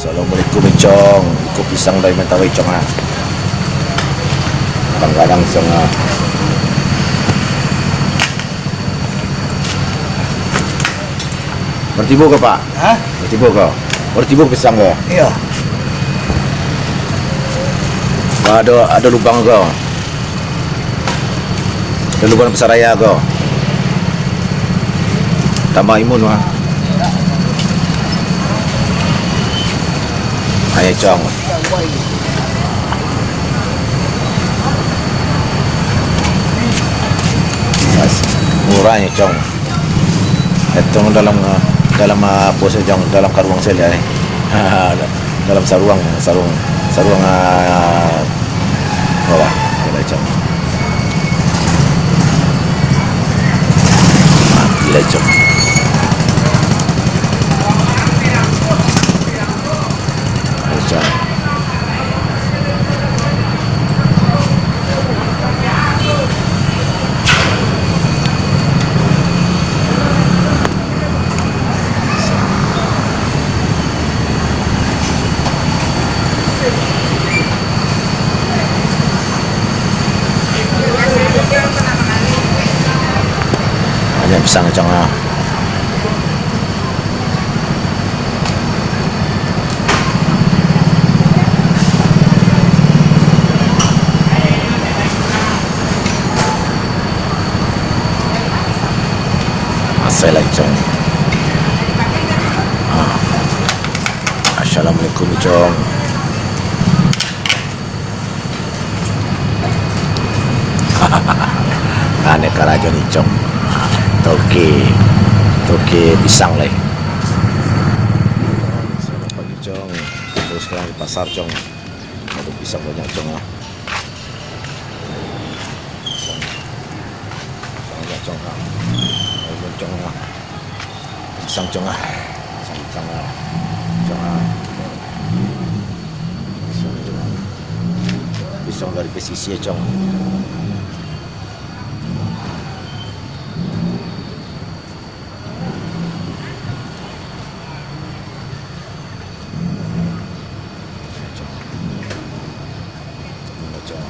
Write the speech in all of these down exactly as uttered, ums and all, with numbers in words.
Assalamualaikum, Cong. Iko pisang dari Mentawai, Cong, ah. Kadang-kadang, Cong, ah. Baru tibo ko, Pak? Hah? Baru tibo ko? Baru tibo pisang ko? Iyo. Ado, ado lubang ko. Lalu bulan pasaraya ko. Tambah imun, wah. Ayo, Cong. Mas, murah nyo, Cong. Etong dalam, dalam, ah, apo se, Cong, dalam karuang sajo, eh. Dalam saruang, saruang, saruang, ah, Wala, wala, Cong. Mati lah, Cong. Cong. Banyak pisang, Cong, ah. Asai lah, Cong. Ah. Assalamualaikum, Cong. Aneh karajo ni, Cong. Toke, toke pisang lai. Selamat pagi, Cong. Terus sekarang di pasar, Cong. Ada pisang banyak, Cong, ah. Pisang. Pisang banyak, Cong, ah. Pisang, Cong, ah. Pisang, Cong, ah. Pisang, Cong, ah. Pisang, Cong, ah. Pisang, Cong, ah. Pisang dari pesisir, Cong. Cong. Cong.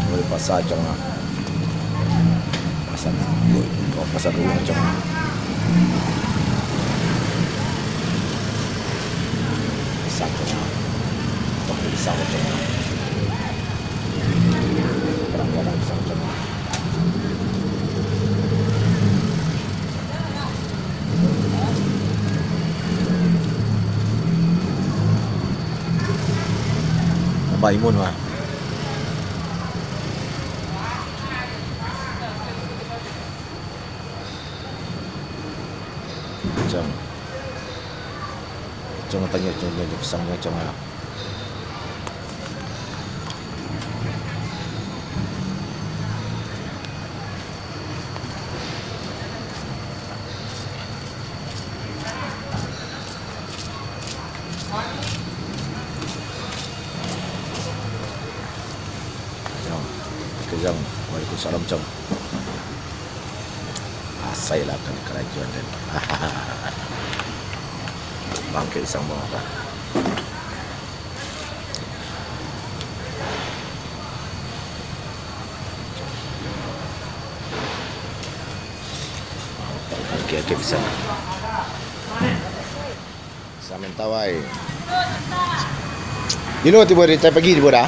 Dari pasar, Cong, ah. Pasar, oh, pasar dulu, Cong. Pisang, Cong, ah. Toko pisang, Cong, ah. Kadang-kadang pisang, Cong, ah. Tambah imun, wah. Cong. Cong, tanyo, Cong, Cong, Cong, Cong, Cong, ah. Cong. Oke, Cong. Waalaikumsalam, Cong. Asai lah kan karajoan den. Bangkek sambung apa? Oke, oke, bisa. Samin tawai. Ino tibo dari tadi pagi tibo dah.